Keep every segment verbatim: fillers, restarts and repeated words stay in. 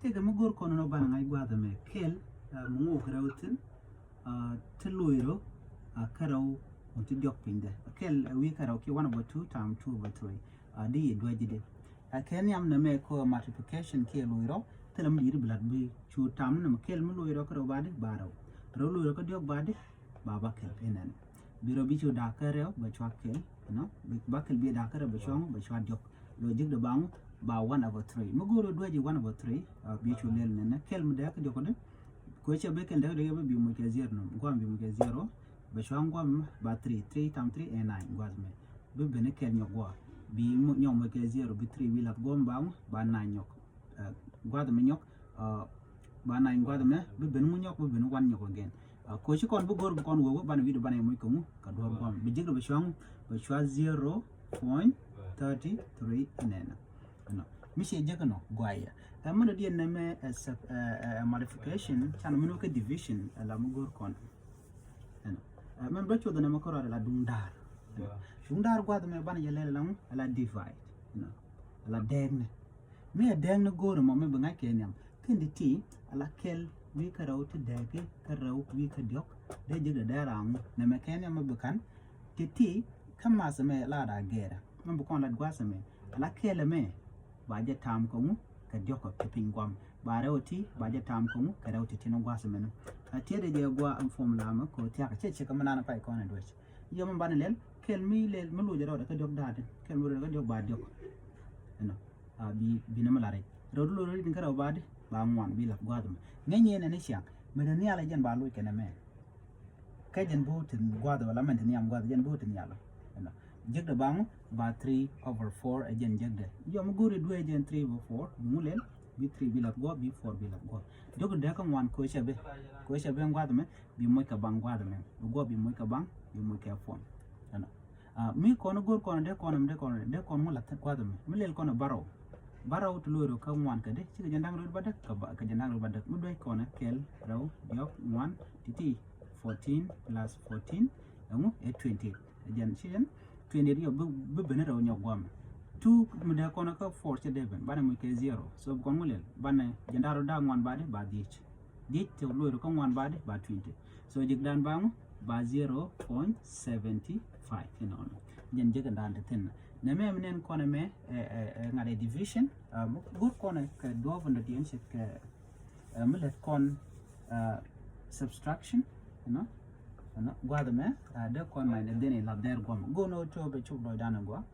Tëkɛ mi go̱r kɔn nɔ banɛ ŋa̱c gua̱a̱th ɛmɛ kɛl, ah, mi ŋuɔk rɛw thi̱n, ah, ti lo̱c rɔ, ah, kä rɛw wun ti diɔk piny dɛ. Kɛl, ah, wi̱i̱ kä rɛw kiɛ one over two times two over three. Ah, di yɛ duäc di. Ah, kɛ nhiam nɛmɛ kɛ multiplication kiɛ lo̱c rɔ, thilɛ mi di̱i̱t bi la̱t bi cu tam ni nɛmɛ kɛl mi lo̱c rɔ kä rɛw ba di ba rɛw. Rɛw lo̱c rɔ kä diɔk ba di ba ba kɛl inɛn. Bi rɔ bi cu da̱a̱k kä rɛw bɛ cua kɛl, you know, bi, ba kɛl bi da̱a̱k kä rɛw bɛ cua ŋu, bɛ cua diɔk. Lɔ jikdɛ ba ŋu, ba one over three. Mi go̱o̱r duäc one over three, ah, bi cu lɛl nɛnɛ. Kɛl mi dee kä diɔk kɔdɛ. Kɛ cɛ bi kɛl dee kä diɔk bi moc kɛ zero nɔ. Guam bi moc kɛ zero. Bɛ cua guam ba three, three times three ɛ nine gua̱th mɛ. Bi ben kɛl nyɔk gua̱. Bi mo-, nyɔk moc kɛ zero, bi three bi lath guam ba ŋu, ba nine nyɔk. Ah, gua̱th mɛ nyɔk, ah, ba nine gua̱th mɛ, bi ben ŋu nyɔk, bi ben one nyɔk again. Ah, kɛ ci kɔn bi go̱r bi kɔn wee wee banɛ wi̱i̱dɛ banɛ moc kɛ ŋu, kɛ duɔr guam. Bi jikdɛ bɛ cua ŋu, bɛ cua zero point thirty three inɛnɛ. Ɛnɔ. Mi ciɛ jek ɛnɔ, guayɛ. Ɛ, mɛn dɔ̱diɛn nɛmɛ, ɛ, sub-, ɛ, ɛ, modification, canɛ mɛn wä kɛ division, ɛ, la mi go̱r kɔn. Ɛnɔ. Ɛ, mɛn bä cuɔth nɛmɛ kärɔa la duŋ da̱a̱r. Ɛnɔ. Duŋ da̱a̱r gua̱th mɛ banɛ jɛ lɛl ɛla ŋu, ɛla divide. Ɛnɔ. Ɛla dɛɛknɛ. Mi ɛ dɛɛknɛ go̱o̱rɛ mɔ mi bi ŋa̱c kɛ nhiam. Kin di ti, ɛla kɛl wi̱i̱ kä rɛw ti dɛɛki kä rɛw wi̱i̱ kä diɔk. Dee jek dee dɛɛr aŋu. Nɛmɛ kɛ nhiam mi bi ka̱n. Ti ti, kä math mɛ la da gɛɛrɛ. Mi bi kɔn la gua̱th mɛ. Ɛla kɛl mɛ. Ba jɛ tam kɛ ŋu, kɛ diɔk kɛ piny guam. Ba rɛw ti, ba jɛ tam kɛ ŋu, kɛ rɛw ti tin gua̱th mɛn. A tiɛt jɛ gua̱ ɛn formula mɛ kɛ thiak cɛ cɛ kɛ mɛ nan pay kɔn ɛ duec. Yɔ mɛ banɛ lɛl, kɛl mi lɛl, mi loc rɛw dɛ kɛ diɔk da̱a̱t, kɛl mi loc rɛw dɛ kɛ diɔk ba diɔk. Ɛnɔ, a bi, bi nɛ mɛ la rɛc. Rɛw di loc rɛw di kɛ rɛw ba di, ba ŋuan, bi la gua̱th mɛ. Ŋɛ nyɛ nɛ ni ciaŋ, mɛ dɛ nhial jɛn ba loc kɛ nɛ mɛ. Kä jɛn bi wä ti gua̱a̱th wala mɛn ti nhiam gua̱a̱th jɛn bi wä ti nhial. Ɛnɔ. Jekdɛ ba ŋu ba three over four ɛ jɛn jekdɛ. Yɔ mi go̱o̱ri duee jɛn three over four bi ŋu lɛl bi three bi lath guɔ bi four bi lath guɔ. Jok dee kä ŋuan ko̱ cɛ bi. Ko̱ cɛ bi gua̱a̱th mɛ bi moc kɛ baŋ gua̱a̱th mɛ. Bi guɔ bi moc kɛ baŋ bi moc kɛ puɔn. Ɛnɔ. Ah, mi kɔn go̱r kɔn dee kɔn dee kɔn dee kɔn ŋu lath gua̱a̱th mɛ. Mi lɛl kɔn bärɔw. Bärɔw ti lo̱o̱r kä ŋuan kä dee cikɛ jɛn da̱ŋ rɛw ba däk kä ba, kä jɛn da̱ŋ rɛw ba däk. Mi duec kɔn kɛl rɛw diɔk ŋuan ti̱ti̱. Fourteen plus fourteen ɛŋu ɛ twenty eight. Ɛ jɛn ci jɛn twenty eight yɔ bi, bi ben rɛw nyɔk guam. Two mi dee kɔn kä four cɛ dee ben banɛ muc kɛ zero. So bi kɔn ŋu lɛl banɛ jɛn da̱ŋ rɛw da̱ŋ ŋuan ba di ba dhiec. Dhiec te lo̱o̱r kä ŋuan ba di ba twenty. So jek dan ba ŋu ba zero point seventy five inɔnɔ. Jɛn jek dan te thin. Nɛ mɛ mi nɛn kɔn mɛ ɛ, ɛ, ɛ ŋa̱t ɛ division. Ɛ, mi go̱r kɔn kɛ duɔp in dɔ̱diɛn cɛ kɛ Ɛ, mi lät kɔn, ɛ, subtraction, you know, you know, gua̱dhɛ mɛ, ɛ, dee kɔn mɛ dee ni la dɛr guam. Go̱n ɔ tɔ bɛ cuk dɔc dan guam.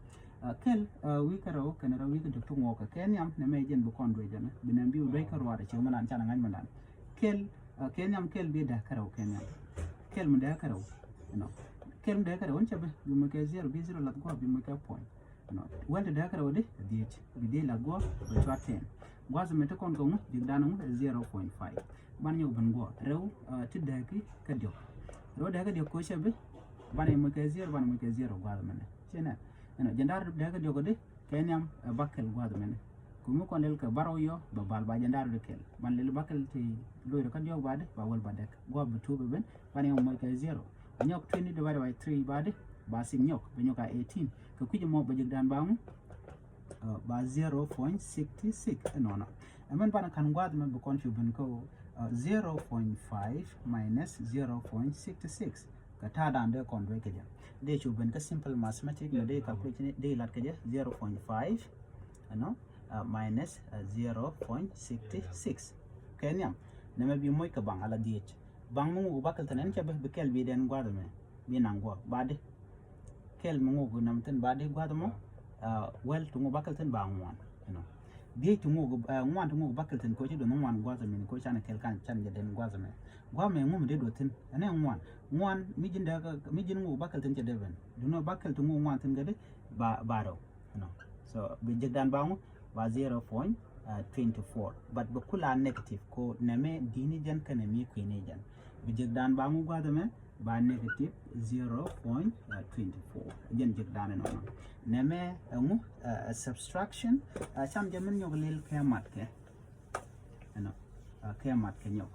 Ɛ, kɛl, ɛ, wi̱i̱ kä rɛw kɛn rɛw wi̱i̱ kä duk tuk ŋuɔk kɛ kɛ nhiam nɛ mɛ jɛn bi kɔn duec jɛn bi nɛm bi wä duec kä ruaat ci mɛ nan can ŋa̱c mɛ nan. Kɛl, ɛ, kɛ nhiam kɛl bi dee kä rɛw kɛ nhiam. Kɛl mi dee kä rɛw, you know. Kɛl mi dee kä rɛw wun cɛ bi, bi mɛ kɛ zero, bi zero lat guam, bi mɛ kɛ point. Nɔ. Wäl ti dee kä rɛw di, dhiec. Bi dhiec la guɔ, bɛ cua ten. Gua̱th mɛ ti kɔn kɛ ŋu, jek dan ŋu, zero point five. Ban nyɔk ben guɔ, rɛw, ɛ, ti dee ki kä diɔk. Rɛw dee kä diɔk ko̱ cɛ bi, ban muc kɛ zero, ban muc kɛ zero gua̱th mɛ ni. Ci nɛ, ɛnɔ, jɛn dar dee kä diɔk di, kɛ nhiam, ɛ, ba kɛl gua̱th mɛ ni. Ku mi kɔn lɛl kɛ bärɔw yɔ, bɛ bal ba jɛn dar di kɛl. Ban lɛl ba kɛl ti lo̱c kä diɔk ba di, ba wäl ba dɛk. Gua̱th bi tu bɛ ben, ban yɛ muc kɛ zero. Nyɔk twenty divided by three ba di, ba six nyɔk, bɛ nyɔk a eighteen. Kɛ kui̱c mɔ bɛ jek dan ba ŋu, ɛ, ba zero point six six ɛnɔnɔ. Ɛmɛn banɛ kan gua̱th mɛ bi kɔn cu ben kä, ɛ, zero point five minus zero point six six. Kɛ ta̱a̱ dan dee kɔn duec kɛ jɛ. Dee cu ben kä simple mathematics mɛ dee calculation dee lat kɛ jɛ zero point five, ɛnɔ, ɛ, minus, ɛ, zero point six six. Kɛ nhiam, nɛmɛ bi moc kɛ baŋ ala dhiec. Baŋ mi ŋuk ba kɛl thin ɛn cɛ bi, bi kɛl bi dɛn gua̱th mɛ, bi naŋ gua̱, ba di. Kɛl mi ŋuk nam thin ba di gua̱th mɔ, ah, wäl ti ŋuk ba kɛl thin ba ŋuan, you know. Dhiec ti ŋuk, ah, ŋuan ti ŋuk ba kɛl thin koci duɔth ŋuan gua̱th mɛ, koci can kɛl kan can jɛ dɛn gua̱th mɛ. Gua̱th mɛ ŋu mi dee duɔth thin, ɛn ɛ ŋuan. Ŋuan, mi ji̱n dee, mi ji̱n ŋuk ba kɛl thin cɛ dee ben. Duno ba kɛl ti ŋuk ŋuan thin kɛ di, ba, ba rɛw. You know. So bi jek dan ba ŋu ba zero point twenty four. But bi kula negative ko nɛmɛ dini jɛn kɛnɛ mi kuini jɛn. Bi jek dan ba ŋu gua̱dhɛ mɛ ba negative zero point twenty four. Jɛn jek dan nɔnɔ. Nɛmɛ ɛ ŋu, ɛ, subtraction, ɛ, cam jɛ min nyɔk lil kɛ mat kɛ. Ɛnɔ, ɛ, kɛ mat kɛ nyɔk.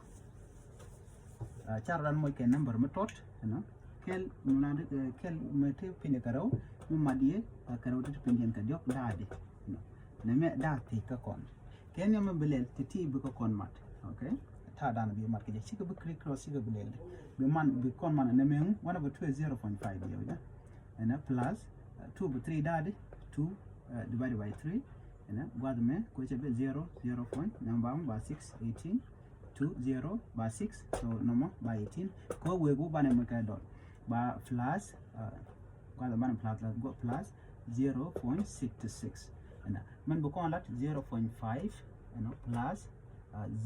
Ɛ, car dan moc kɛ number mi tot, ɛnɔ. Kɛl mi na di, ɛ, kɛl mi ti piny kɛ rɛw, mi mat yɛ, ɛ, kɛ rɛw ti piny yɛn kɛ diɔk daa di. Ɛnɔ. Nɛmɛ daa ti kɛ kɔn. Kɛn yɛ mɛ bi lɛl ti ti bi kɛ kɔn mat. Okay. Ta̱a̱ dan bi mat kɛ jɛ cikɛ bi crisscross cikɛ bi lɛl. Bi man bi kɔn man nɛ mɛ ŋu one over two zero point five yɛ wä jɛ. Ɛnɛ plus two bi three da̱a̱di two divided by three. Ɛnɛ gua̱th mɛ kuecɛ bi zero zero point nɛ ba ba six eighteen. Two zero ba six, so nɔmɔ ba eighteen. Kɛ wee gu banɛ mɛ kɛ dɔl ba plus gua̱th banɛ plus plus zero point six six. Ɛnɛ mɛn bi kɔn lat zero point five ɛnɔ plus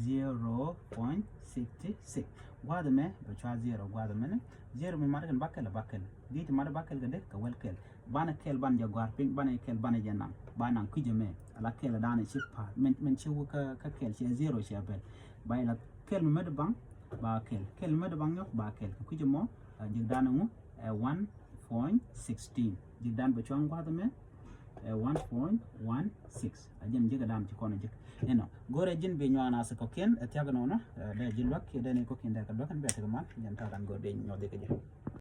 zero point six six. Gua̱th mɛ bɛ cua zero gua̱th mɛ ni zero mi mat kɛn ba kɛl ba kɛl. Gi̱i̱t mat ba kɛl kɛ dee kɛ wel kɛl. Banɛ kɛl banɛ jɛ gua̱r piny banɛ kɛl banɛ jɛ naŋ ba naŋ kui̱c ɛmɛ. Ala kɛl danɛ ci pa̱a̱t mɛn ci wä kä kɛl cɛ zero cɛ bɛl. Ba ila kɛl mi mɛt baŋ ba kɛl kɛl mi mɛt baŋ nyɔk ba kɛl kɛ kui̱c ɛmɔ. Ji̱k danɛ ŋu ɛ one point sixteen. Ji̱k dan bɛ cuaŋ gua̱th ɛmɛ ɛ one point one six. A jɛn ji̱k ɛ dan ci kɔn ɛ ji̱k ɛnɔ go̱rɛ ji̱n bi nyuan a thi kɔkiɛn ɛ thiak ɛnɔnɔ. Dee ji̱ luäk kiɛ dee ni kɔkiɛn dee kɛ luäk ɛn bɛ ɛ thiak ɛman jɛn ta̱a̱ dan go̱r dee nyuɔth ikɛ jɛ.